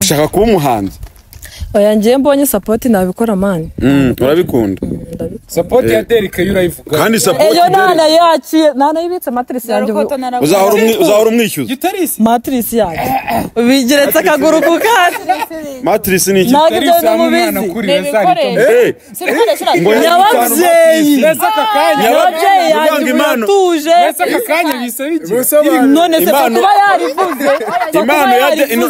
Ushaka kuba umuhanzi? Oya, ngiye mbonye support nabikora, man. Urabikunda? Support ya Derek yo urayivuga. Kandi support Eyo nana yaciye, nana yibitse matrice yanjye. Uzahora umwishyuza. Gitarisi. Matrice yanjye. Bigeretse akaguru ku kandi. Matrice ni iki? Ntabwo ibyo mubizi. Eh, Nyababyeyi. Mbese aka kanya Nyababyeyi yanjye Impano. uratuje. Mbese aka kanya bisa biki? None se Impano. kuba yarivuze. Impano ya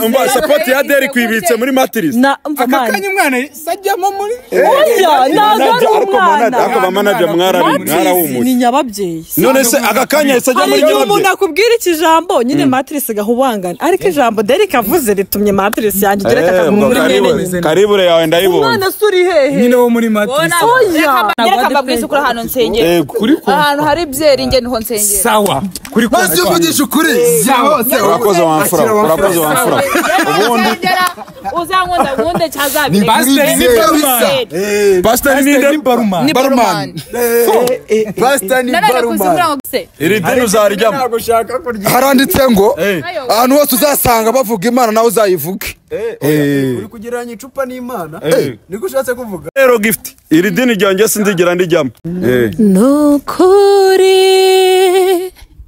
umva, support ya Derek uyibitse muri matrice. Na umva, Aka man. kanya umwana sajyamo muri Oya, ntabwo ari Ariko umwana. manager, ariko ba manager mwarabi Matrice ni mwarahumuye. nyababyeyi. None se aka kanya yahise ajya Hari muri igihe umuntu nyababyeyi? akubwira iki jambo nyine, matrice igahubangana, ariko ijambo Derek avuze ritumye matrice yanjye igereka Eh, akaguru ubwo muri mwene karibu nyina. karibure yawe ndayibonye. Umwana se uri hehe? Nyine wo muri matrice. Oya. Reka mbabwize ukuri, ahantu nsengera, Yego. Kuri ko ahantu hari byeri, nge niho nsengera. Sawa, kuri ko Maze uvugisha ukuri hose. Urakoze wamfura, urakoze wamfura. Ubundi Nsengera, uzankunda nkunde cyangwa Ni Pastor ni barumani. Pastor ni nde? Ni barumani. Ni barumani. Pastor ni Nanone barumani. kuzi ngo se Iri dini uzarijyamo? Ntabwo ushaka kurya. Haranditse ngo Eh. ahantu hose uzasanga bavuga Imana, nawe uzayivuge. Uri kugereranya icupa n'Imana? Eh. Niko ushatse kuvuga? Rero Gift, iri dini ryanjye sinzigera ndijyamo. Eh. Nukuri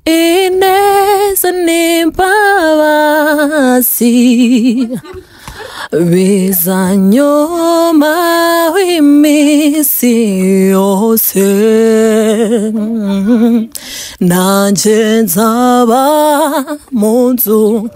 ineza n'imbabazi bizanyuma w'iminsi yose, nanjye nzaba mu nzu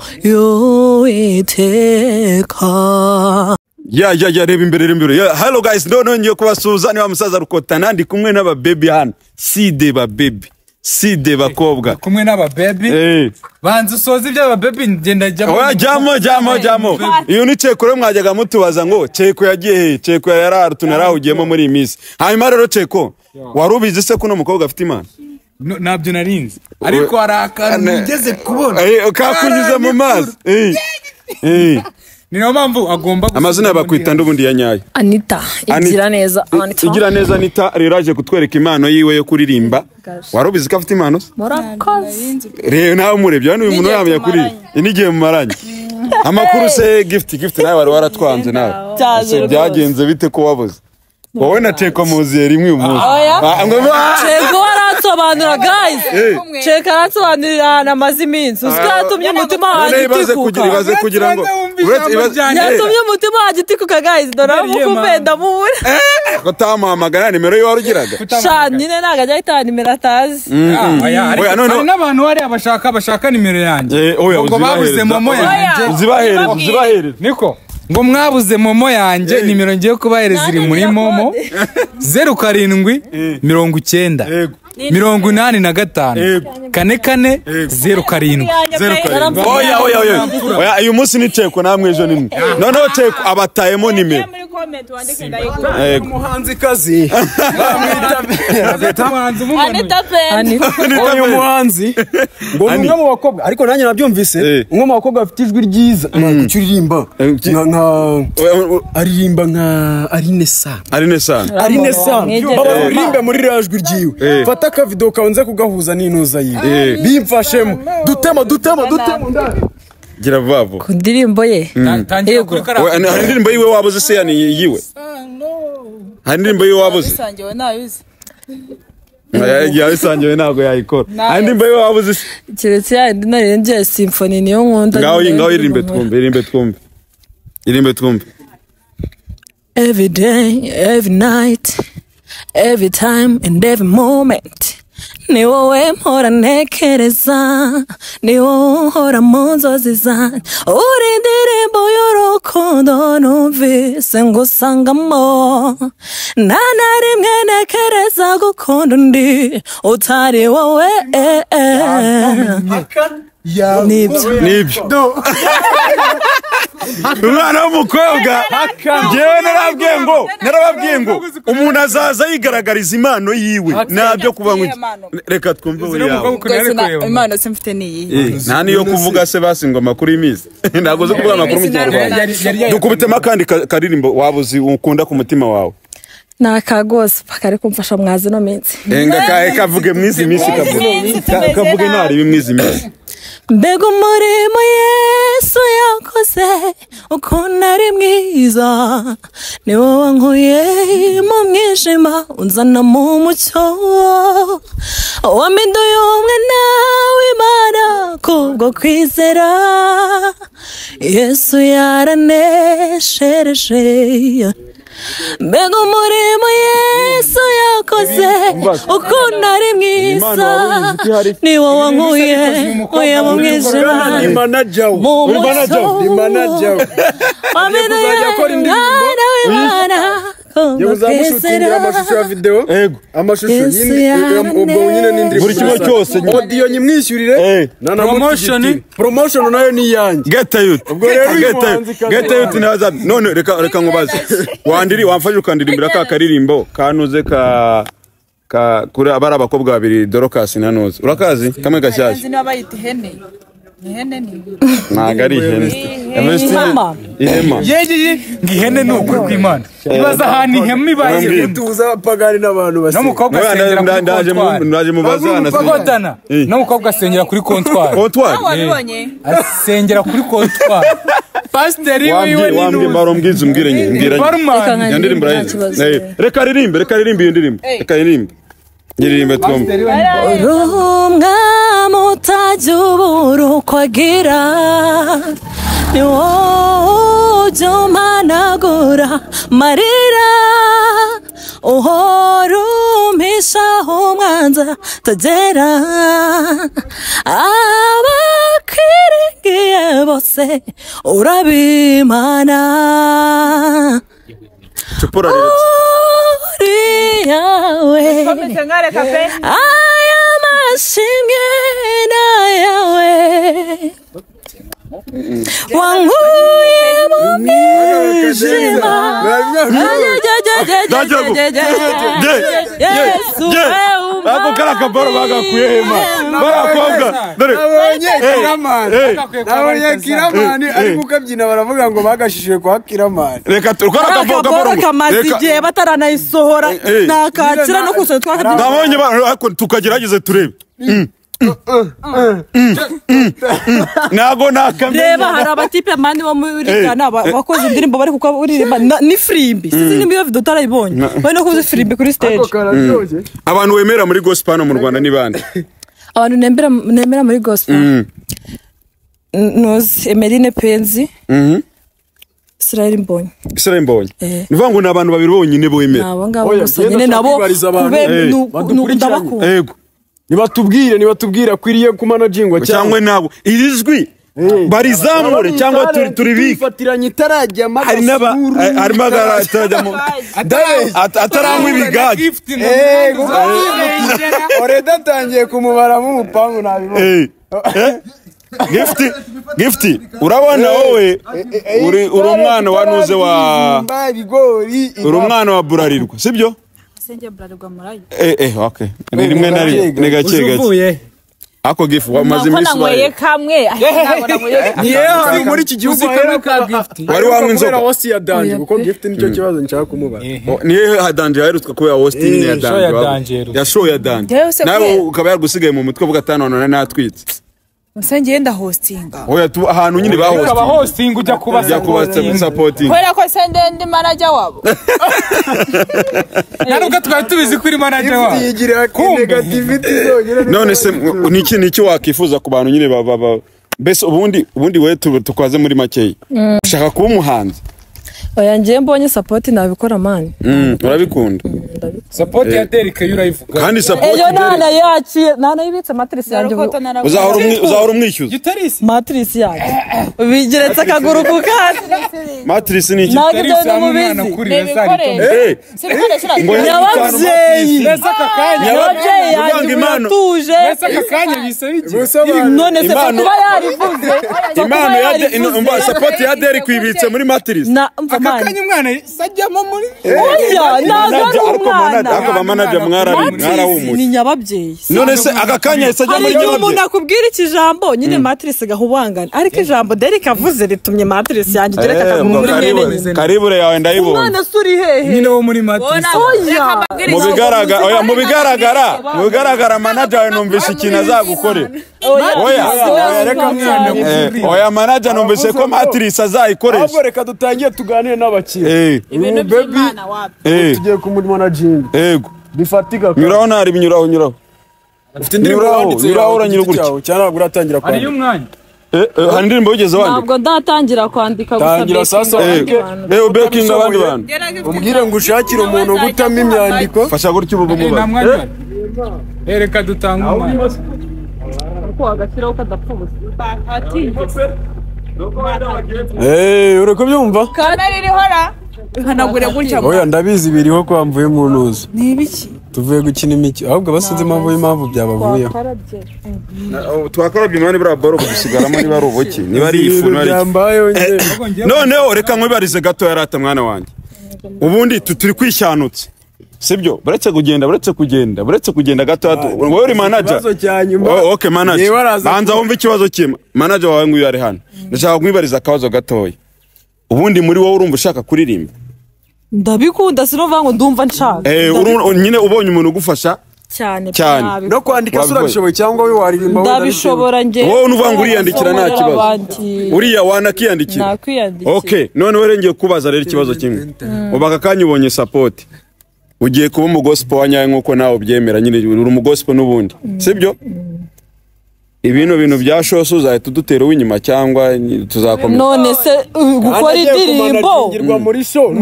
y'Uwiteka. Ya, reba imbere, reba imbere. Ya, hello guys, none ngiye kubasuhuza, ni wa musaza Rukotana, ndi kumwe n'aba baby hano. Si de ba baby. Si de bakobwa. Kumwe n'aba baby. Eh. Banza usoze iby'aba baby, ngenda jyamo. Oya, jyamo, jyamo, jyamo. Iyo ni Ceko rero mwajyaga mutubaza ngo Ceko yagiye he? Ceko yari tunarahugiyemo muri iyi minsi. Hanyuma rero Ceko, wari ubizi se ko uno mukobwa afite imana? No, ntabyo narinzi, ariko hari akantu Ugeze kubona. Eh, kakunyuze mu mazi. Eh. Eh. Ni nayo mpamvu agomba Amazina bakwita ndubundi ya nyayo? Anita igira neza Anita. Igira neza Anita rero aje kutwereka impano yiwe yo kuririmba. Wari ubizi ko afite impano se? Murakoze. Rero nawe umurebye hano, uyu muntu N'igihe yamenya kuri tumaranye. n'igihe mumaranye. Amakuru se, Gift? Gift, nawe wari waratwanze nawe. Cyaje Ese rwose. byagenze bite ko wabuze? Wowe na Ceko muziye rimwe uyu munsi. Oya. Ah, Ceko aransobanura, guys. Eh. Ceko aransobanurira ahantu amaze iminsi. Uzi ko yatumye umutima wanjye None ibaze utikuka? kugira, ibaze kugira ngo Uretse wumva uretse ijambo ryanjye. Yatumye umutima wanjye utikuka, guys. Dore aho Mbere mukumbe ndamubura. Ko tamuhamagara nimero ye wari ugiraga? Sha, nyine ntabwo ajya ahita nimero atazi. Oya, ariko Oya, no, no. hari n'abantu hariya bashaka nimero yanjye. Eh, oya, Ngo babuze uzibahereza. MoMo yanjye. Uzibahereza, uzibahereza. Niko ngo mwabuze MoMo yanjye? Eh. Nimero ngiye kubahereza iri muri MoMo: 0790 Yego. 85 Yego. 44 07. 07. Oya, oya, oya, oya, uyu munsi ni Ceko, namwe ejo nimwe. Noneho Ceko abatayemo nimero. Muri comment wandike ndayigura. Yego. Umuhanzikazi bamwita Umuhanzi umumanuye. Anita Pen. Anita. Uyu muhanzi ngo ni umwe mu bakobwa, ariko nanjye nabyumvise, Eh. umwe mu bakobwa bafite ijwi ryiza. Kuki uririmba nka aririmba nka Aline Sano? Aline Sano. Aline Sano. Mwegere. Baba uririmbe muri ririya jwi ryiwe. Eh. Fata akavido kawe nze kugahuza n'intuza yiwe. Eh. Bimfashemo dutema, dutema, dutema. Gira vuba vuba. Ku ndirimbo ye? Tangira kuri Oya, kariya. hari indirimbo yiwe wabuze se? Yani yiwe, hari indirimbo yiwe wabuze? Bisangiwe nayo uzi. Yabisangiwe ntabwo yayikora. Hari indirimbo yiwe wabuze se? Keretse yandi naririmbye ya symphony, niyo nkunda. Ngaho ngaho irimbe twumve, irimbe twumve, irimbe twumve. Every day, every night, every time and every moment, ni wowe mpora ntekereza, ni wowe uhora mu nzozi zanjye, uri indirimbo y'urukundo numvise ngusangamo. Nta na rimwe ntekereza gukunda undi utari wowe. Nibyo. Nibyo, umwana w'umukobwa. Njyewe narababwiye ngo umuntu azaza yigaragariza impano yiwe, ntabyo kuba ngo reka twumve we yawe. Impano se mfite ni iyi? Eh, nta niyo kuvuga se basi ngo amakuru y'iminsi? Ntabwo uzi kuvuga amakuru mu Kinyarwanda. Dukubitemo akandi karirimbo waba uzi ukunda ku mutima wawe. Ni aka gospel kari kumfasha mwazi ino minsi. Enga kahe? Kavuge mwizi minsi, kavuge. Iminsi tumeze Kavuge nabi. ntaribi mwizi minsi. Mbega umurimo Yesu yakoze ukuntu ari mwiza, ni wowe wankuye mu mwijima unzana mu mucyo, wampinduye umwana w'Imana kubwo kwizera. Yesu yaraneshereje. Mbega umurimo Yesu yakoze ukuntu ari mwiza, ni wowe wankuye mu mwijima mu mucyo, wampinduye umwana w'Imana kubwo kwizera. Amashusho ya video, amashusho ubwo nyine n'indirimbo, buri kimwe cyose audio nyimwishyurire, promotion, promotion nayo ni yanjye. Get out. Ubwo rero get out naza. None reka nkubaze, wandiri wamfashe ukandirimbira ka karirimbo kanuze ka kuri abari abakobwa babiri Dorcas na Noze, urakazi kamwe gashyashya? Niba bayita ihene, ihene ni ntago ari ihene, ihema yegeye ngo ihene ni ukuri kw'Imana. Ibaza ahantu ihema ibaye tuza abapagani n'abantu base. N'umukobwa asengera kuri kontwari, ndaje mubazana godana. N'umukobwa asengera kuri kontwari, wabibonye asengera kuri kontwari. Pasiteri wiwe ni wambye mbaro mbwiza umbwire nyine mbwira barman. Iyo ndirimbo reka ririmbe, reka ririmbe iyo ndirimbo, reka ririmbe nyiririmbe twumve. Urumwami utajya ubura uko agira, ni wowe ujya umpanagura marira, uhora umpishaho umwanzi atagera, abakwiringiye bose urabimana. Uriyawe aya mashimwe nayawe, wankuye mu mwijima. Yesu ako kari akabaro bagakuye hema barakobwa. Dore nabonye Kiramani ari kukabyina, baravuga ngo bagashishije kwa Kiramani. Reka tukora akabaro kamaze igihe bataranayisohora, nakakira no kusana twakabyina. Nabonye tukagerageza turebe. Ntago nakamenya. Reba hari abatipe mani bo muri Ghana bakoze indirimbo bari kukuririmba ni firimbi, sinzi nimba iyo video utarayibonye, bari no kuvuza firimbi kuri stage. Abantu wemera muri gospel hano mu Rwanda ni bande? Abantu nemera muri gospel Nozi Emeline Penzi, Israel Mbonyi. Israel Mbonyi. Ni vuga ngo ni abantu babiri bonyine bemera. Nabo ngabo gusa nyine nabo ndabakunda. Yego. Nibatubwire akwiriye kumanagingwa cyangwa nabo iri jwi barizamure cyangwa turibike. Ifatiranye itarajya amasuru, harimo atarajyamo ataranywa ibigage. Oreda atangiye kumubaramo umupangu nabibona. Gift urabona wowe uri umwana wa Nuze wa uri umwana wa Burarirwa, sibyo? Senge Burarirwa murayo. Okay. Ni rimwe na rimwe ni gake gake. Ako gifu wamaze iminsi baye kamwe niye muri iki gihugu wari wanywa inzoga host ya Danje, kuko gift nicyo kibazo nshaka kumubara. Niye hadanje yaherutswe kuba host nyine ya Danje ya show ya Danje, nawe ukaba yagusigaye mu mutwe uvuga atanu none natwitse. Musenge yenda hostinga. Oya tu ahantu nyine ba hosting. Ukaba hosting ujya kuba supporting. Kubera ko sende ndi manager wabo. Naruka twari tubizi kuri manager wabo. Yigira negativity zonyine. None se niki wakifuza ku bantu nyine baba mbese ubundi we tukwaze muri makeyi. Ushaka kuba umuhanzi? Oya ngiye mbonye support nabikora man. Urabikunda. Support ya Derek yurayivuga. Kandi support eyo nana yaciye nana yibitse matrice yanjye. Uzahora umwishyuza. Gitarisi matrice yanjye. Bigeretse akaguru ku kandi. Matrice ni iki? Gitarisi umwana kuri Nyababyeyi. Nyababyeyi yanjye tuje. Mbese aka kanya bisaba iki? None se kuba yarivuze. Impano ya support ya Derek ibitse muri matrice. Aka kanya umwana sajyamo muri. Oya ntabwo ari umwana. Ariko ba manager mwarahumuye. Ni nyababyeyi. None se aka kanya sajya muri nyababyeyi. Umuntu akubwira iki jambo nyine matrice gahubangana, ariko ijambo Derek avuze ritumye matrice yanjye igereka akaguru muri mwene. Karibure yawe ndayibonye. Umwana suri hehe? Nyine wo muri matrice. Oya. Mu bigaragara, oya mu bigaragara manager yawe numvisha ikintu azagukorera. Oya reka mwana. Oya manager numvise ko matrix azayikoresha. Ahubwo reka dutangiye tuganire n'abakiriya. Ibintu by'Imana wapi? Tugiye kumumanaginga. Yego. Bifatika. Nyuraho nari binyuraho nyuraho. Ufite indirimbo wanditse nyuraho uranyura gutya. Cyane ntabwo uratangira kwandika. Ari umwanya. Hari indirimbo wigeze wandika? Ntabwo ndatangira kwandika gusa. Tangira sasa wandike. Ubekinga abandi bantu. Umbwire ngo ushakire umuntu gutama imyandiko. Fasha gutya ubu bumubaze. Reka dutange umwanya. Uko agashyiraho kadapfa ubusa. Atigeze. Uri kubyumva? Kamera irihora. Hanagure gutya. Oya ndabizi biriho ko mvuye mu ntuzo. Ni ibiki? Tuvuye gukina imikino ahubwo basinze impamvu y'impamvu byabavuyeho. Twakarabye imani buriya boro kudusigaramo niba ari ubuki niba ari ifu niba ari noneho reka nkwibarize gato yarata mwana wanjye. Ubundi turi kwishanutse. Sibyo buretse kugenda gato wowe uri manager. Okay manager. Banza wumve ikibazo kimwe. Manager wawe nguyu ari hano. Ndashaka kumwibariza akabazo gatoya. Ubundi muri wowe urumva ushaka kuririmba? Ndabikunda sinova ngo ndumva nshaka. Nyine ubonye umuntu ugufasha cyane cyane. No kwandika sura bishoboye cyangwa we waririmba wowe ndabishobora nge. Wowe unuvuga ngo uriyandikira nta kibazo. Uriya wanakiyandikira. Nakwiyandikira. Okay, none we ngiye kubaza rero ikibazo kimwe. Ubaka kanya ubonye support. Ugiye kuba mu gospel wanyaye nkuko nawe ubyemera nyine uri mu gospel n'ubundi. Sibyo? Ibino bintu bya shoso uzahita udutera uwinyuma cyangwa tuzakomeza. None se gukora indirimbo muri show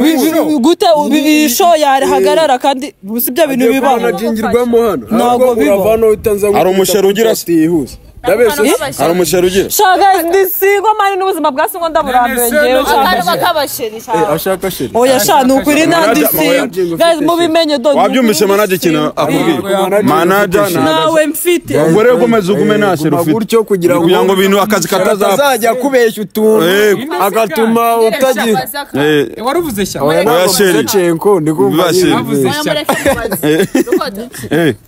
gute show yarihagarara kandi si byo bintu bibaho. Ntabwo bibaho. Hari umusheri ugira se? Hari umusheri ugira? Shaka ndisigwa mani n'ubuzima bwa singo ndaburambiwe ngewe ashaka sheri. Oya sha nukuri nandisiga. Guys mubimenye do. Wabyumvise manager ikintu akubwiye. Manager nawe mfite. Ubwo rero gomeza ugume nta sheri ufite. Gutyo kugira ngo bintu akazi katazajya kubeshya utuntu agatuma utagira. Waruvuze sha. Oya sheri. Ndikumva.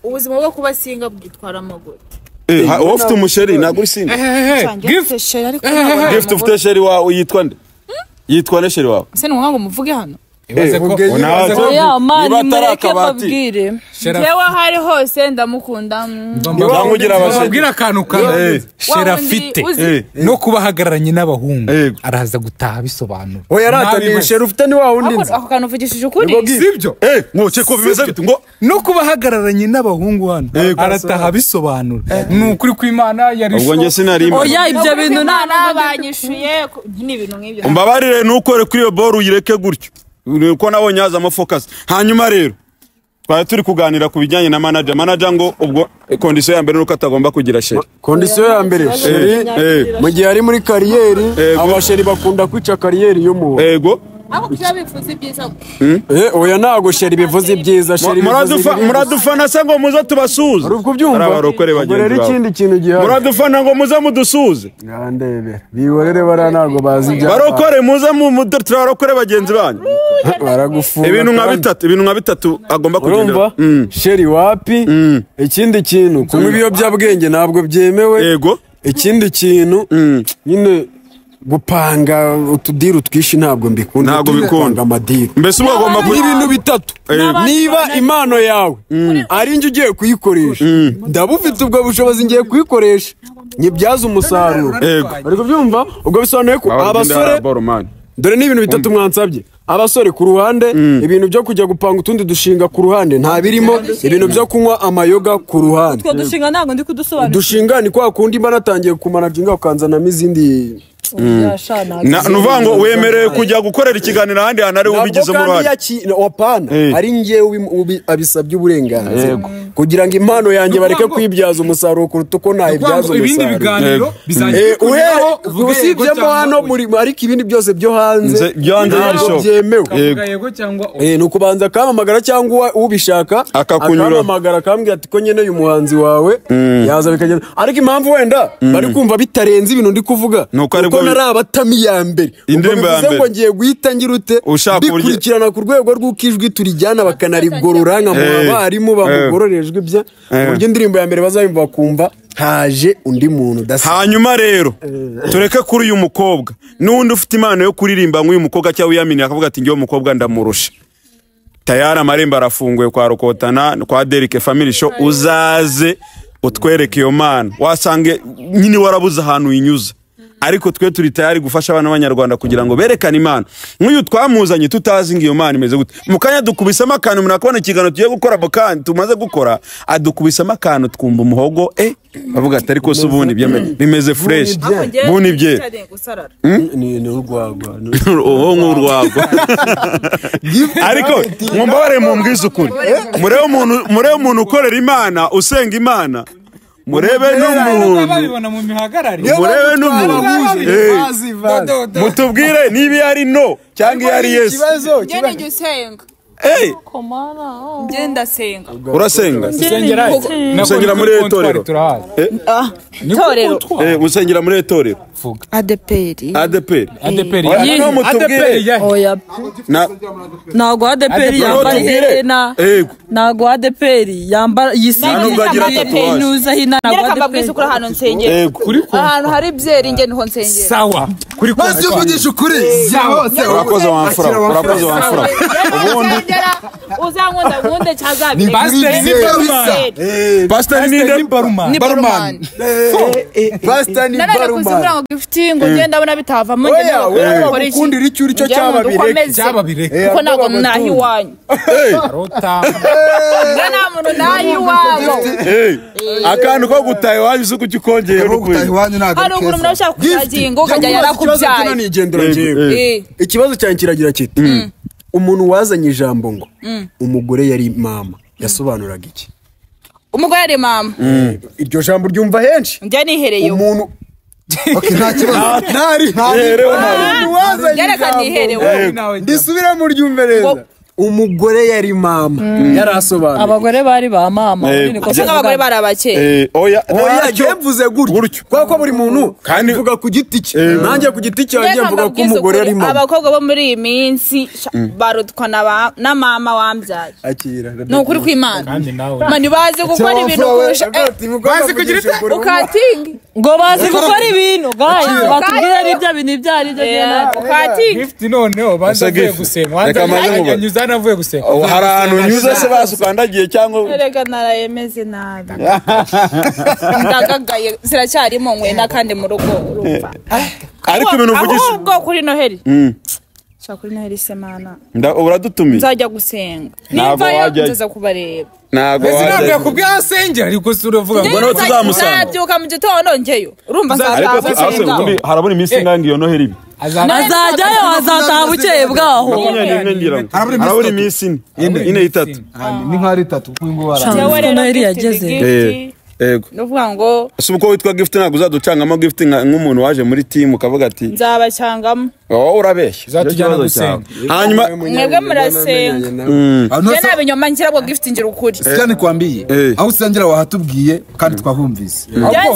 Ubuzima bwo kuba singa bwitwara amaguru. Wowe ufite umusheri ntabwo uri singa. Gift ufite sheri wawe yitwa nde? Yitwa nde sheri wawe? Se ni ngo muvuge hano. Oya mani mureke babwire. Jewe hari hose ndamukunda. Ndamubwira akantu kamwe. Sheri afite no kubahagararanye n'abahungu araza gutaha bisobanura. Oya rata sheri ufite ni wa wundi nzi. Ako kantu uvugishije ukuri. Sibyo? Ngo ceko bimeze bite ngo no kubahagararanye n'abahungu hano arataha bisobanura. Ni ukuri kw'Imana yari. Ubwo nge sinari. Oya ibyo bintu nabanyishuye ni ibintu nk'ibyo. Umbabarire nukore kuri iyo boro uyireke gutyo. Uko nabonye haza amafocus. Hanyuma rero twari turi kuganira ku bijyanye na manager. Manager ngo ubwo condition ya mbere nuko atagomba kugira sheri. Condition ya mbere sheri mu gihe ari muri kariyeri abasheri bakunda kwica kariyeri y'umuntu. Yego. Ako kuba bifuza ibyiza. Oya ntago sheri bivuze ibyiza sheri bivuze. Muradufana se ngo muze tubasuze. Uri kubyumva? Abarokore bagenzi bawe. Ikindi kintu gihari. Muradufana ngo muze mudusuze. Ngandebera. Biborere bara ntago bazi ibya. Barokore muze muduturarokore bagenzi banyu. Baragufunga. Ibintu nka bitatu agomba kugendera. Sheri wapi? Ikindi kintu kunywa ibiyobyabwenge ntabwo byemewe. Yego. Ikindi kintu nyine gupanga utudiru twishi ntabwo mbikunda. Ntabwo bikunda amadiru. Mbese ubwo agomba kugira ibintu bitatu. Niba impano yawe ari nje ugiye kuyikoresha ndabufite ubwo bushobozi ngiye kuyikoresha nyibyaza umusaruro. Uri kubyumva? Ubwo bisobanuye ko abasore dore ni ibintu bitatu mwansabye. Abasore ku ruhande, ibintu byo kujya gupanga utundi dushinga ku ruhande nta birimo, ibintu byo kunywa amayoga ku ruhande. Utwo dushinga ntabwo ndi kudusobanura. Dushinga ni kwa kundi mba natangiye kumanaginga ukanzanamo izindi. Nuvuga ngo wemerewe kujya gukorera ikiganiro ahandi hantu ari ubigizemo uruhare. Wapana ari ngewe abisabye uburenganzira kugira ngo impano yanjye bareke kwibyaza umusaruro kuruta uko nayibyaza umusaruro. Ibindi biganiro bizajya usibyemo hano muri ariko ibindi byose byo hanze ntabwo byemewe. Ni ukubanza akamamagara cyangwa ubishaka akamamagara akambwira ati ko nkeneye umuhanzi wawe yaza bikagenda. Ariko impamvu wenda bari kumva bitarenze ibintu ndi kuvuga kuko nari abatami ya mbere. Indirimbo ya mbere ngo ngiye guhita ngira ute bikurikirana ku rwego rw'ukijwi turijyana bakanarigorora nka mu abarimu bamugororejwe ibye uburyo indirimbo ya mbere bazayumva bakumva haje undi muntu udasa. Hanyuma rero tureke kuri uyu mukobwa n'undi ufite impano yo kuririmba nk'uyu mukobwa cyangwa uyaminiye akavuga ati ngiye umukobwa ndamurusha. Tayari amarembo arafunguye kwa Rukotana kwa Derek Family Show, uzaze Utwereke iyo mana. Wasange nyine warabuze ahantu uyinyuza. Ariko twe turi tayari gufasha abana b'Abanyarwanda kugira ngo berekane Imana. Nk'uyu twamuzanye tutazi ngo iyo mana imeze gute. Mukanya dukubisamo akantu, murakubona ikiganiro tugiye gukora mukanya tumaze gukora, adukubisamo akantu twumva umuhogo bavuga ati ariko se ubundi bimeze fresh. Buni bye. Ni urwagwa. Uwo nk'urwagwa. Ariko mumbabare mumbwize ukuri. Murebe umuntu ukorera Imana, usenga Imana. Murebe n'umuntu. Murebe n'umuntu. Mutubwire niba ari no cyangwa iyo ari yes. Njye usenga. Njye ndasenga. Urasenga? Usengera muri itorero. Itorero. Usengera muri itorero. ADPR. ADPR. ADPR. Oya. Ntabwo ADPR yambara iherena. Ntabwo ADPR yambara yisiga inuza hina. Ntabwo mbabwiza ukuri ahantu nsengera. Ahantu hari byeri nge niho nsengera. Sawa. Kuri maze uvugisha ukuri. Urakoze wamfura. Urakoze wamfura. Ubundi uzankunda nkunde cyazabire. Pastor ni Barumani. Barumani. Pastor ni Barumani. Gift ngo ngenda ndabona bitavamo nge oya ukundira icyo uri cyo cyababireke kuko ntabwo nahi iwanyu arota nta muntu nahi iwabo akantu ko gutaha iwanyu uzi kuki ukongeye gutaha iwanyu ntabwo hari ukuntu umuntu ashaka kuzagingo ukajya yarakubyaye. Ikibazo cyanjye kiragira kiti umuntu wazanye ijambo ngo umugore yari mama yasobanuraga iki? Umugore yari mama iryo jambo ryumva henshi njye nihereye umuntu. Okay, nta kibazo. Ntari. Ndisubira mu ryumvereza. Umugore yari mama yarasobanuye. Abagore bari ba mama. Abagore bari abakeye. Oya, oya mvuze gutyo. Kuko buri muntu kandi vuga ku giti cye. Nanjye ku giti cyanjye mvuga ko umugore yari mama. Abakobwa bo muri iyi minsi barutwa na mama wambyaye. Akira. Ni ukuri kw'Imana. Mani bazi gukora ibintu kurusha. Bazi kugira ukatingi. Ngo bazi gukora ibintu guys batubwira ari ibyo bintu ibyo ari byo ukatingi. Gift noneho banza avuye gusenga. Nyuza navuye gusenga. Hari ahantu nyuza se basukandagiye cyangwa erega narayemeze nabi. Ndagagaye ziracyarimo ngwenda kandi mu rugo urumva. Ariko ibintu uvugisha ahubwo kuri Noheli. Shaka kuri Noheli semana. Uradutumiye. Nzajya gusenga. Nimva yo nzaza kubareba. Ntabwo wajya. Ntabwo yakubwiye asengera ariko se uravuga ngo no tuzamusanga. Nzabyuka mu gitondo ngeyo. Urumva nzataha gusenga. Harabona iminsi ingangi iyo Noheli ibi. Azajyayo azataha bukeye bwaho. Harabona iminsi ine itatu. Ni nk'ari itatu kuko ngo bara. Noheli yageze. Ego. Nuvuga ngo ese uko witwa Gift ntabwo uzaducangamo Gift nk'umuntu waje muri team ukavuga ati nzabacangamo. Oh urabeshya. Uzatujyana gusenga. Hanyuma mwebwe murasenga. Njye nta binyoma ngira ngo Gift ngira ukuri. Sikani kwambiye. Aho usengera wahatubwiye kandi twahumvise. Rero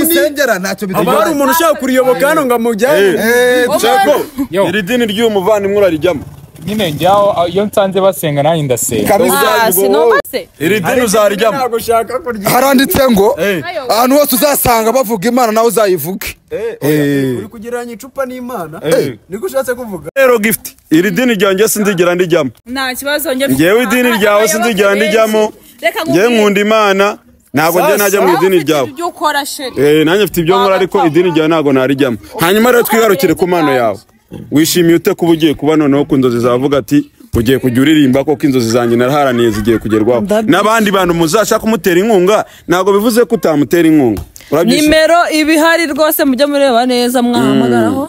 usengera ntacyo bitwaye. Hari umuntu ushaka kuriyoboka hano ngo amujyane. Shako. Iri dini ry'uyu muvandimwe urarijyamo. Nyine njyaho iyo nsanze basenga nanjye ndasenga. Iri dini uzarijyamo. Haranditse ngo ahantu hose uzasanga bavuga Imana nawe uzayivuge. Uri kugereranya icupa n'Imana niko ushatse kuvuga. Rero Gift iri dini ryanjye sinzigera ndijyamo. Nta kibazo njye. Ngewe idini ryawe sinzigera ndijyamo. Ngewe nkunda Imana ntabwo njye najya mu idini ryawe. Nanjye mfite ibyo nkora ariko idini ryawe ntabwo narijyamo. Hanyuma rero twigarukire ku mpano yawe. Wishimiye ute kuba ugiye kuba noneho ku nzozi zavuga ati ugiye kujya uririmba koko inzozi zanjye naraharaniye zigiye kugerwaho. N'abandi bantu muzashaka kumutera inkunga ntabwo bivuze ko utamutera inkunga. Nimero ibihari rwose mujye mureba neza mwahamagaraho.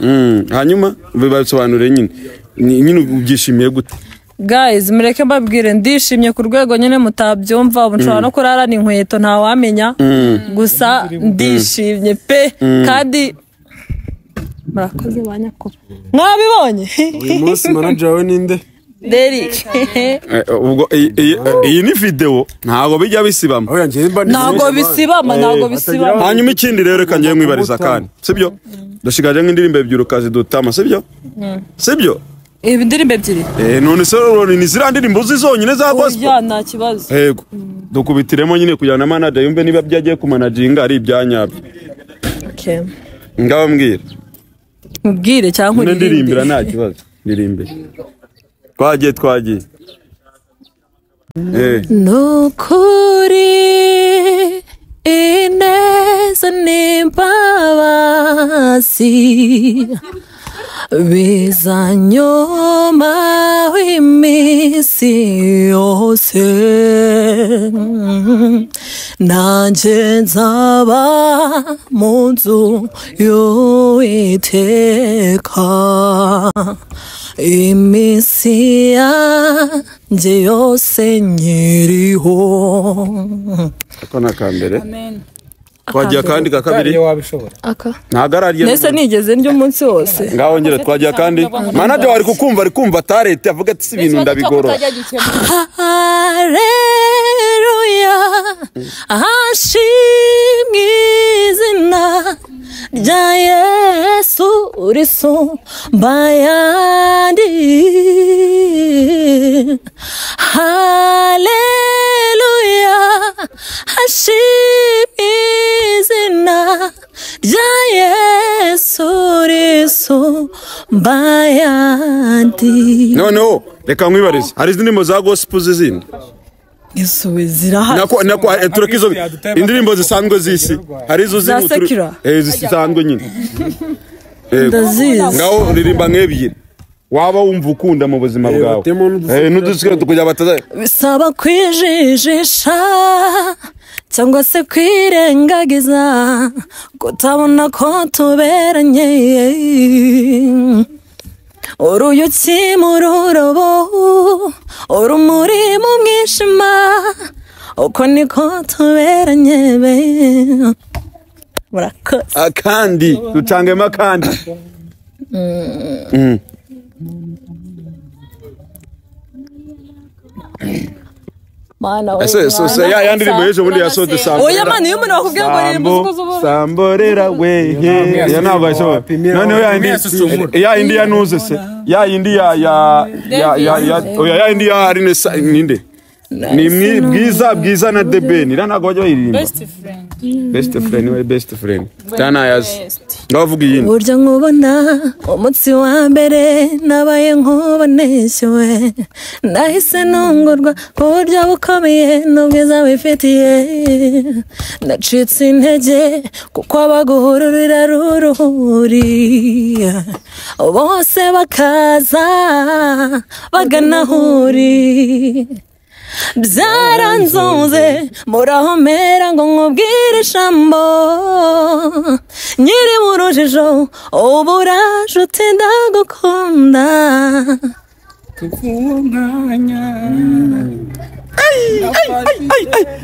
Hanyuma bibasobanure nyine ubyishimiye gute? Guys mureke mbabwire ndishimye ku rwego nyine mutabyumva ubu nshobora no kurarana inkweto ntawamenya gusa ndishimye pe kandi murakoze ba nyakubahwa. Mwabibonye? Uyu munsi manager wawe ninde? Derek. Ubwo iyi ni video ntabwo bijya bisibama. Ntabwo bisibama, ntabwo bisibama. Hanyuma ikindi rero reka ngiye mwibariza kandi. Sibyo? Ndashigaje nk'indirimbo ebyiri ukazidutama, sibyo? Sibyo? Indirimbo ebyiri? None se ni ziriya ndirimbo uzi zonyine za gospel? Oya nta kibazo. Yego. Dukubitiremo nyine kugira na manager yumve niba byagiye kumanaginga ari ibyanyabyo. Okay. Ngabambwira. Mubwire cyangwa ndirimbira nta kibazo. Ndirimbire. Twagiye. Nukuri ineza n'imbabazi bizanyuma iminsi yose, nanjye nzaba mu nzu y'Uwiteka iminsi yanjye yose nkiriho. Ako ni akambere. Twagiye akandi ka kabiri. Ntago ararya. Nese nigeze ndya umunsi wose. Ngaho ngera twagiye akandi. Manager wari kukumva ari kumva tarete avuga ati si ibintu ndabigorora. Haleluya, ashimwe izina rya Yesu risumba ayandi. Haleluya, ashimwe izina rya Yesu risumba ayandi. Noneho reka nkwibarize, hari indirimbo za gospel zizindi? Yesu zirahari. Nako tureke izo indirimbo zisanzwe z'isi. Hari izo zisanzwe nyine. Ndazizi. Ngaho ririmba nk'ebyiri waba wumva ukunda mu buzima bwawe. N'udusikira tukujya bataza. Bisaba kwijijisha cyangwa se kwirengagiza kutabona ko tuberanye. Uruyuki mu rurobo, urumuri mu mwijima, uko niko tuberanye be. Murakoze. Akandi ducangemo akandi. Mana ese ya ndirimbo y'ejo bundi yasohotse Sambo. Oya mana, iyo umuntu akubwiye ngo ririmba uzuko Samborera we. Ya ntabwo ayishobora. Noneho ya indi ya nuze se. Ya indi ya ya ya ya oya ya indi ya Aline ninde? Ni bwiza na Deben. Ira ntabwo bajya bayiririmba. Best friend. Best friend we best friend. Tana yazi. Ngavuga iyindi. Burya nkubona umunsi wa mbere nabaye nkuboneshyewe, nahise nungurwa ku buryo bukomeye n'ubwiza wifitiye. Nacitse intege kuko abaguhururira ruruhuri bose bakaza bagana ahuri. Byaranzonze murahomera ngo nkubwire ijambo, nyiri mu rujijo uburaje uti ndagukunda.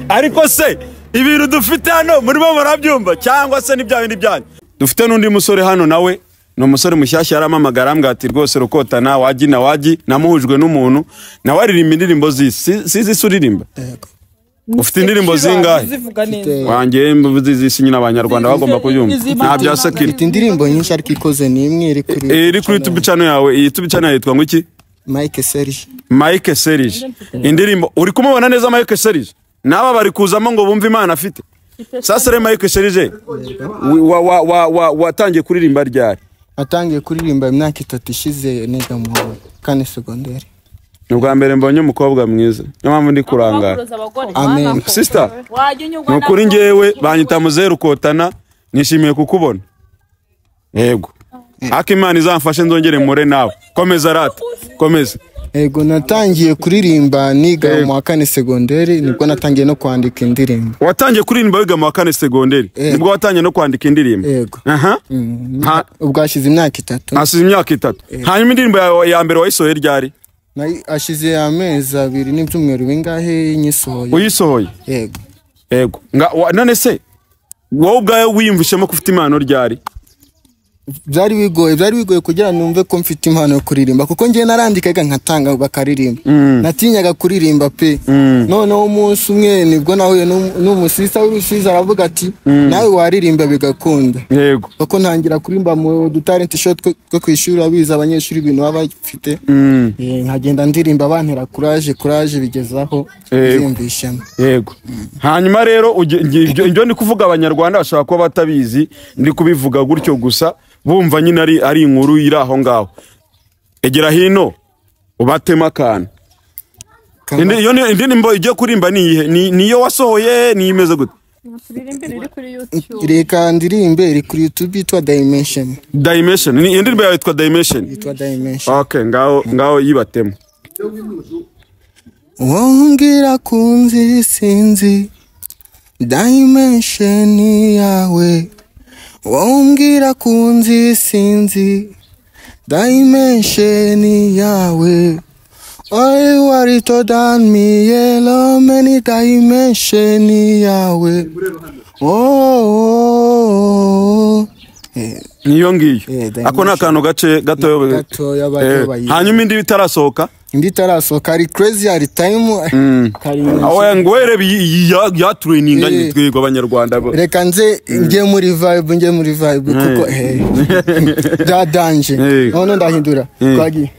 Ariko se ibintu dufite hano murimo murabyumva cyangwa se n'ibya bindi byanyu? Dufite n'undi musore hano nawe ni umusore mushyashya, yaramamagara ambwira ati rwose Rukotana wagi na wagi, namuhujwe n'umuntu nawe aririmba indirimbo z'isi. Z'isi uririmba? Ufite indirimbo zingahe? Wanjye mvuze z'isi nyine abanyarwanda bagomba kubyumva. Nta bya sekiri. Mfite indirimbo nyinshi ariko ikoze ni imwe iri kuri iri kuri YouTube channel yawe. Iyi YouTube channel yitwa ngo iki? Mike Serge. Mike Serge. Indirimbo uri kumubona neza Mike Serge? Naba bari kuzamo ngo bumve Imana afite. Sasa rero Mike Serge watangiye kuririmba ryari? Atangiye kuririmba imyaka 3 ishize niga mu kane secondaire. Ni ubwa mbere mbonye umukobwa mwiza, niyo mpamvu ndi kurangara. Amen. Sister, ni ukuri ngewe banyita Muzehe Rukotana, nishimiye kukubona. Yego. Ariko Imana izamfashe nzongere mure nawe. Komeza rata, komeza. Ego, natangiye kuririmba niga mu wa kane secondaire, nibwo natangiye no kwandika indirimbo. Watangiye kuririmba wiga mu wa kane secondaire, nibwo watangiye no kwandika indirimbo? Yego. Aha. Ubwo hashize imyaka 3. Hashize imyaka 3. Hanyuma indirimbo yawe ya mbere wayisohoye ryari? Ashize amezi 2 n'ibyumweru bingahe nyisohoye. Uyisohoye? Yego. Yego. None se wowe ubwawe wiyumvishemo ko ufite impano ryari? Byari bigoye kugira numve ko mfite impano yo kuririmba, kuko ngiye narandikaga nkatanga bakaririmba. Natinyaga kuririmba pe. Noneho umunsi umwe nibwo nahuye n'umusista w'urusizi aravuga ati nawe waririmba bigakunda. Yego. Kuko ntangira kuririmba mu dutalent show two kwishuri, abiza abanyeshuri ibintu baba bafite. Nkagenda ndirimba bantera courage bigezaho byiyumvishamo. Yego. Hanyuma rero ibyo ndi kuvuga abanyarwanda bashobora kuba batabizi, ndi kubivuga gutyo gusa bumva nyine ari inkuru iri aho ngaho. Egera hino ubatema akantu. Iyo indirimbo igiye kurimba ni iyihe? Niyo wasohoye ni imeze gute? Reka ndirimbe iri kuri YouTube yitwa Dimension. Dimension ni indirimbo yawe yitwa Dimension. Yitwa Dimension. Okay, ngaho yibatemo. Wongera kunzi sinzi Dimension yawe. Wongera kunzi sinzi Dimension yawe. I worry to down me yellow many dimension yawe. Oh, niyo ngiyo. Ako nakantu gace gato hanyuma indi bitarasohoka. Indi itarasohoka ari crazy ari time. Aho ngwere ya training nganye twigwa abanyarwanda. Reka nze nge muri vibe kuko da danger. None ndahindura. Kwagi.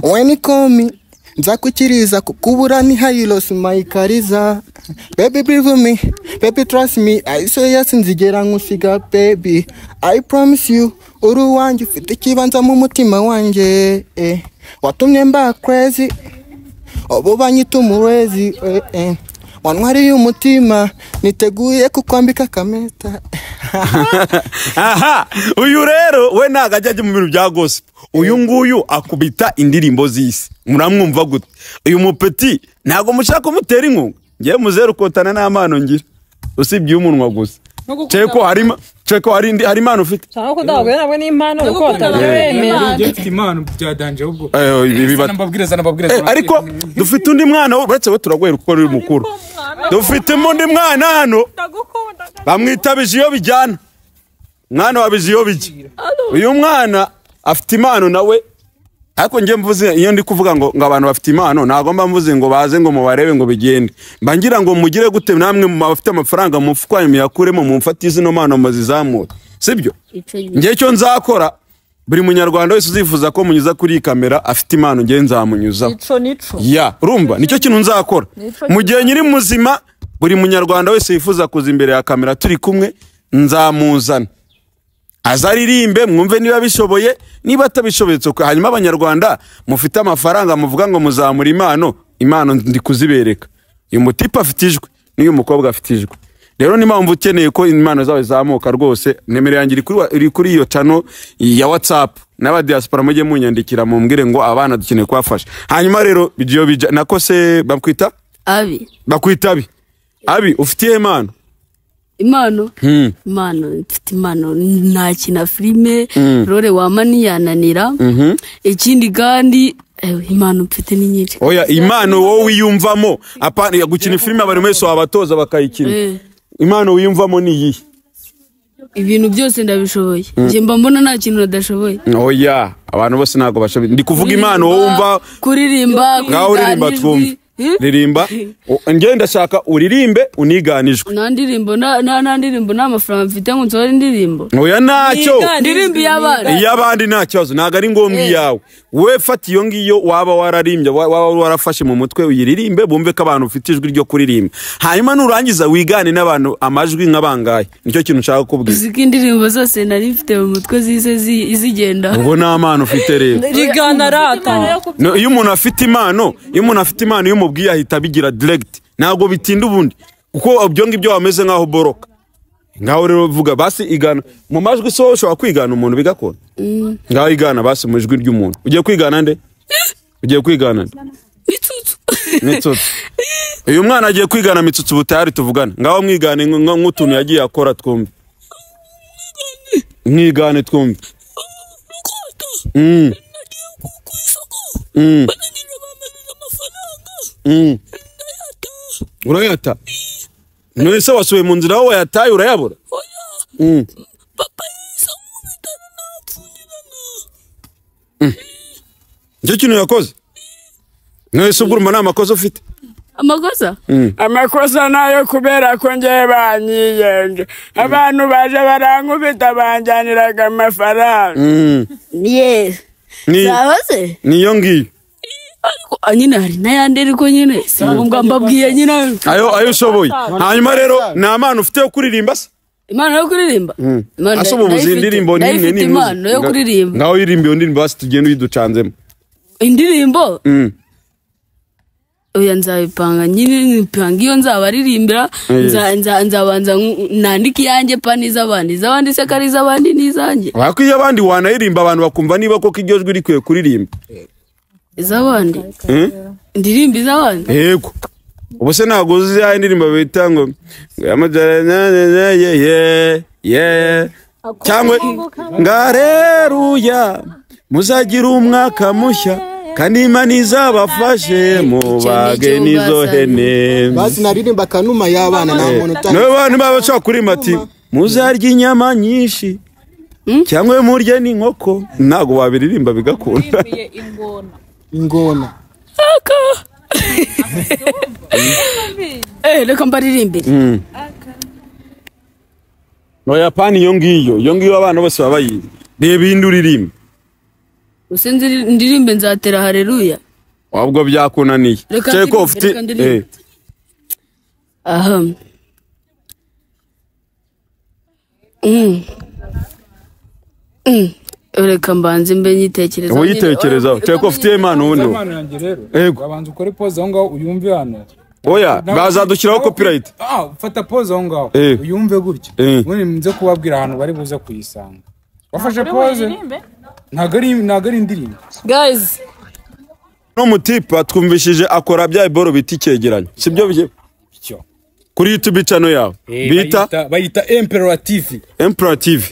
When you call me nzakukiriza kukubura ni high my kariza. Baby believe me, baby trust me, I say yes nzigera nkusiga baby. I promise you uri wanjye ufite ikibanza mu mutima wanjye. Watumye mba crazy obo banyita umurezi. Wantwariye umutima niteguye kukwambika kameta. Aha, uyu rero we ntago ajya mu bintu bya gospel. Uyu nguyu akubita indirimbo z'isi. Muramwumva gute? Uyu mupeti ntago mushaka kumutera inkunga. Ngiye muzeru kotana n'amano ngira. Usibye umunwa gusa. Cheko hari impano ufite. Cyangwa ko ndabwo nabwo ni impano uko batabwemera. Ngiye mfite impano bya danger ubwo. Nababwiriza. Ariko dufite undi mwana uretse we turagwera kuko uri mukuru. Dufite undi mwana hano. Bamwita Bijiyo bijyana. Mwana wa Bijiyo bijya. Uyu mwana afite impano nawe. Ariko ngiye mvuze iyo ndi kuvuga ngo abantu bafite impano ntago mba mvuze ngo baze ngo mubarebe ngo bigende. Mba ngira ngo mugire gute namwe bafite amafaranga mufukwa miyakuremo mumfatize no mpano muzizamure. Sibyo? Ngiye cyo nzakora buri munyarwanda wese uzifuza ko munyuza kuri iyi kamera afite impano ngiye nzamunyuza. Nico. Ya, urumva nicyo kintu nzakora. Mu gihe nyiri muzima buri munyarwanda wese yifuza kuza imbere ya kamera turi kumwe nzamuzana. Azaririmbe mwumve niba bishoboye niba atabishoboye tsoko. Hanyuma abanyarwanda mufite amafaranga muvuga ngo muzamura impano ndi kuzibereka. Uyu mutipe afite ijwi n'uyu mukobwa afite ijwi. Rero ni mpamvu ukeneye ko impano zawe zamuka rwose nimero yanjye iri kuri iyo channel ya WhatsApp n'aba diaspora mujye munyandikira mumbwire ngo abana dukeneye kubafasha. Hanyuma rero bigiyo bija nako se bakwita Abi. Bakwita Abi. Abi ufitiye impano? Impano? Impano, mfite impano ntakina filime, role wama yananira. Ikindi kandi impano mfite ni nyinshi. Oya impano wowe wiyumvamo apana gukina filime abari mwese wabatoza bakayikina. Impano wiyumvamo ni iyihe? Ibintu byose ndabishoboye. Nje mba mbona nta kintu nadashoboye. Oya abantu bose ntago bashoboye. Ndi kuvuga impano wowe wumva kuririmba, ngaho uririmba twumve. Ririmba. Ngiye ndashaka uririmbe uniganijwe. Nta ndirimbo nta ndirimbo nta mafaranga mfite ngo nsore indirimbo. Oya ntacyo. Ndirimbo y'abandi. Iy'abandi nta kibazo ntago ari ngombwa iyawe. We fata iyo ngiyo waba wararimbye waba warafashe mu mutwe uyiririmbe bumve ko abantu ufite ijwi ryo kuririmba. Hanyuma nurangiza wigane n'abantu amajwi nk'abangaye. Nicyo kintu nshaka kukubwira. Uziko indirimbo zose nari mfite mu mutwe zise izigenda. Ubwo nta mpano ufite rero. Rigana rata. Iyo umuntu afite impano, iyo umuntu afite impano yo mubwiye ahita bigira direct. Ntago bitinda ubundi. Kuko ibyo ngibyo wameze nkaho boroka. Ngaho rero vuga basi igana mu majwi so ushobora kwigana umuntu bigakora. Ngaho igana basi mu ijwi ry'umuntu. Ugiye kwigana nde? Ugiye kwigana nde? Mitsutsu. Mitsutsu. Uyu mwana agiye kwigana Mitsutsu butari tuvugana. Ngaho mwigane nk'utuntu yagiye akora twumve. Mwigane twumve. Urayata. None se wasubiye mu nzira wowe yataye urayabura? Papa yise nkubitana napfungirana. Nicyo kintu yakoze? None se ubwo urumva nta makosa ufite? Amakosa? Amakosa nayo kubera ko ngewe banyiyenje. Abantu baje barankubita banjaniraga amafaranga. Yes. Sawa se? Niyo ngiyo. Ariko nyine hari n'ayandi ariko nyine singombwa mbabwiye nyine ayo ushoboye. Hanyuma rero nta mpano ufite yo kuririmba se? Impano yo kuririmba? Ase ubu uzi indirimbo nimwe nimwe impano yo kuririmba. Ngaho uririmba iyo ndirimbo basi tugende uyiducanzemo. Indirimbo? Oya nzabipanga nyine, nipanga iyo nzabaririmbira, nzabanza nandike iyanjye pa n'iz'abandi, iz'abandi se ko ari iz'abandi n'izanjye. Wako iyo abandi wanayirimba abantu bakumva niba koko iryo jwi rikwiye kuririmba. Iz'abandi? Ndirimba iz'abandi? Yego. Ubu se ntabwo uzi ya indirimbo bita ngo ye cyangwa ngareruya muzagira umwaka mushya kandi Imana izabafashe mubage n'izo hene. Basi naririmba kanuma y'abana nta muntu utari. Niba abantu baba bashaka kuririmba ati muzarya inyama nyinshi cyangwa murye n'inkoko, ntabwo wabiririmba bigakunda. Ingona. Reka mbaririmbire. No Yapani iyo ngiyo abana bose baba bayizi. Reba indi uririmba. Usenze ndirimbe nzatera haleluya. Wabwo byakunaniye. Ceko ufite aha. Reka mbanze mbe nyitekerezaho. Uyitekerezaho. Ceko ufite impano ubundi. Impano yanjye rero. Abanza ukore pause aho ngaho uyumve hano. Oya, bazadushyiraho copyright. Fata pause aho ngaho. Uyumve gutya. Ubundi nze kubabwira ahantu bari buze kuyisanga. Wafashe pause. Ntago ari indirimbo. Guys, no mutipa twumvishije akora bya iboro biti cyegeranyo. Sibyo bije? Kuri YouTube channel yawe. Bita bayita Emperor TV. Emperor TV.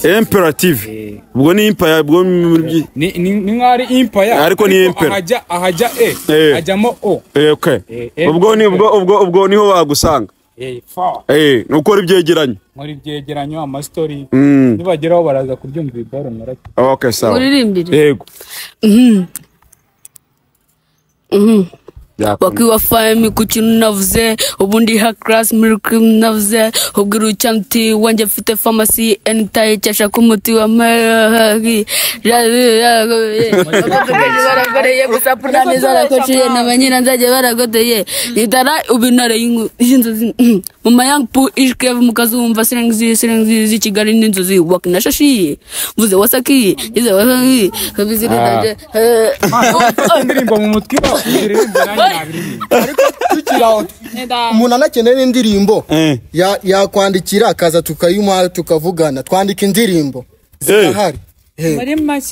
Emperor TV. Ubwo ni empire, ubwo ni nkari empire. Ariko ni emperor. Ahajya e hajyamo o. Okay. Ubwo ni ubwo niho bagusanga. Nukora ibyegeranyo. Muri ibyegeranyo ama story. Nibageraho baraza kubyumva ibaro narati. Okay, sawa. Uririmbire. Yego. Wakiwa fahemi ku kintu navuze, ubundi ha class milk navuze, ubwira ucyanti wanjye mfite pharmacy anytime cyashaka umuti wa magi. Barakoreye gusa punani zarakociye n'abanyina nzajye baragoteye. Nitara ubinare y'inzozi mu mayang pu ishkev mukazumva sirengizi sirengizi Kigali n'inzozi wakinashashi mvuze wasaki yize wasaki kabizirindanje indirimbo mu mutwe iba. Ariko tukiraho umuntu anakeneye indirimbo yakwandikira akaza tukayumuha tukavugana, twandika indirimbo zirahari.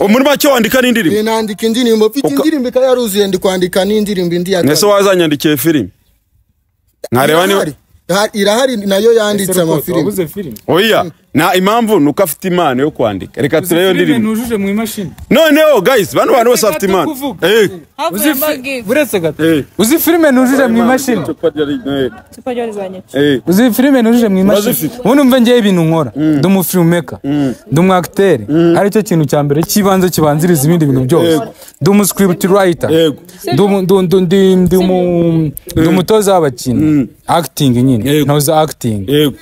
Muri make wandika n'indirimbo? Nandika indirimbo, mfite indirimbo ikaba yaruzuye, ndi kwandika n'indirimbo indi ya. Nese wazanyandikiye filime nkareba niba irahari nayo yanditse amafilime. Oya, na impamvu nuko afite impano yo kwandika. Reka turebe iyo ndirimbo. Nujuje mu imashini. Noneho guys, bano bantu bose bafite impano. Uretse gato. Uzi filime nujuje mu imashini. Uzi filime nujuje mu imashini. Ubundi umve ngiye ibintu nkora. Ndi umu filmmaker. Ndi umu acteur. Ari cyo kintu cya mbere kibanze kibanziriza ibindi bintu byose. Ndi umu script writer. Ndi umutoza w'abakinnyi. Acting nyine. Ntoza acting.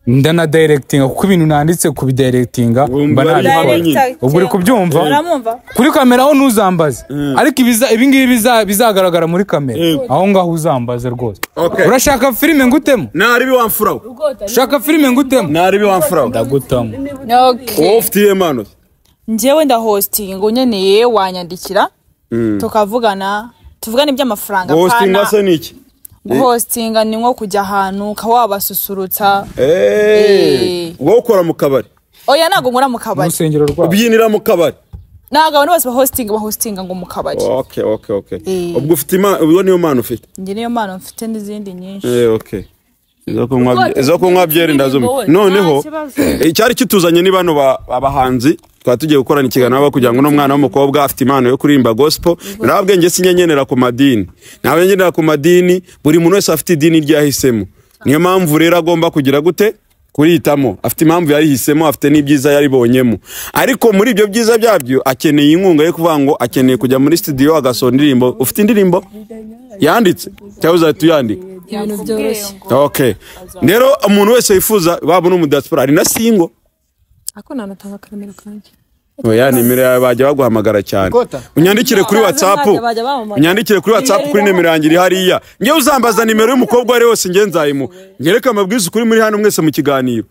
Ndana directing kuko ibintu nanditse kubidirectinga mba nabikora. Ubwo uri kubyumva kuri kamera aho ntuzambaze, ariko ibi ngibi bizagaragara muri kamera aho ngaho uzambaze rwose. Urashaka filime ngutemo? Naribi wamfuraho. Ushaka filime ngutemo? Naribi wamfuraho. Ndagutamo. Wowe ufite impano? Njyewe nda hosting unyeneye wanyandikira tukavugana, tuvugana iby'amafaranga. Hosting se ni iki? Guhostinga ni nko kujya ahantu ukaba wabasusurutsa. Wowe ukora mu kabari? Oya, ntabwo nkora mu kabari. Urusengero rwabo. Ubyinira mu kabari? Ntabwo abantu bose bahostinga ngo mu kabari. Okay. Ubwo ufite impano, ubwo niyo mpano ufite? Njye niyo mpano mfite n'izindi nyinshi. Okay. Izo kunywa byeri ndazumva. Noneho icyari kituzanye ni bano abahanzi twari tugiye gukorana ikiganiro nabo kugira ngo no mwana w'umukobwa afite impano yo kuririmba gospel. Narabwe nge sinyenyenera ku madini. Nawe ngenera ku madini, buri muntu wese afite idini ryahisemo. Niyo mpamvu rero agomba kugira gute kuritamo. Afite impamvu yarihisemo, afite n'ibyiza yaribonyemo. Ariko muri ibyo byiza byabyo akeneye inkunga yo kuvuga ngo akeneye kujya muri studio agasohora indirimbo. Ufite indirimbo yanditse cyangwa uzahita uyandika? Ibintu byoroshye. Okay. Rero umuntu wese yifuza waba no mu diaspora ari na single. Ako nanatanga karamero kanjye. Oya, nimero yawe bajya baguhamagara cyane. Unyandikire kuri WhatsApp. Unyandikire kuri WhatsApp kuri nimero yanjye iri hariya. Ngiye uzambaza nimero y'umukobwa ari wose ngiye nzayimu. Ngereka amabwiriza kuri muri hano mwese mu kiganiro.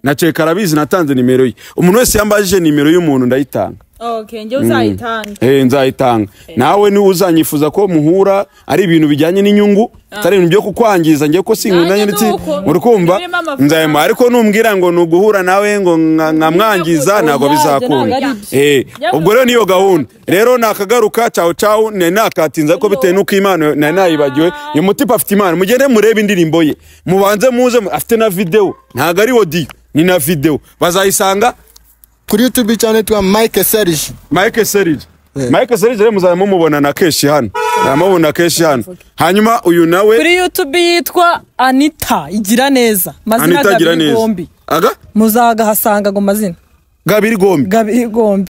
Na Ceka arabizi natanze nimero ye. Umuntu wese yambajije nimero y'umuntu ndayitanga. Okay, njye uzayitanga. Nzayitanga. Nawe ni uzanyifuza ko muhura ari ibintu bijyanye n'inyungu, atari ibintu byo kukwangiza, ngiye ko sinkundanye ndetse uri kumva nzayima, ariko numbwira ngo nuguhura nawe ngo nkamwangiza ntabwo bizakunda. Ubwo rero niyo gahunda. Rero nakagaruka ciao ciao, nakatinza ko bitewe nuko Imana nari nayibagiwe. Uyu mutipe afite Imana, mugende murebe indirimbo ye, mubanze muze, afite na video, ntago ari audio ni na video, bazayisanga kuri YouTube channel twa Mike Serge. Mike Serge. Mike Serge rero muzaba mumubona na keshi hano. Namubona keshi hano. Hanyuma uyu nawe kuri YouTube yitwa Anita Igira Neza. Mazina Anita Igira Neza. Aga? Muzagahasanga ngo mazina. Gabiri Gombi. Gabiri Gombi.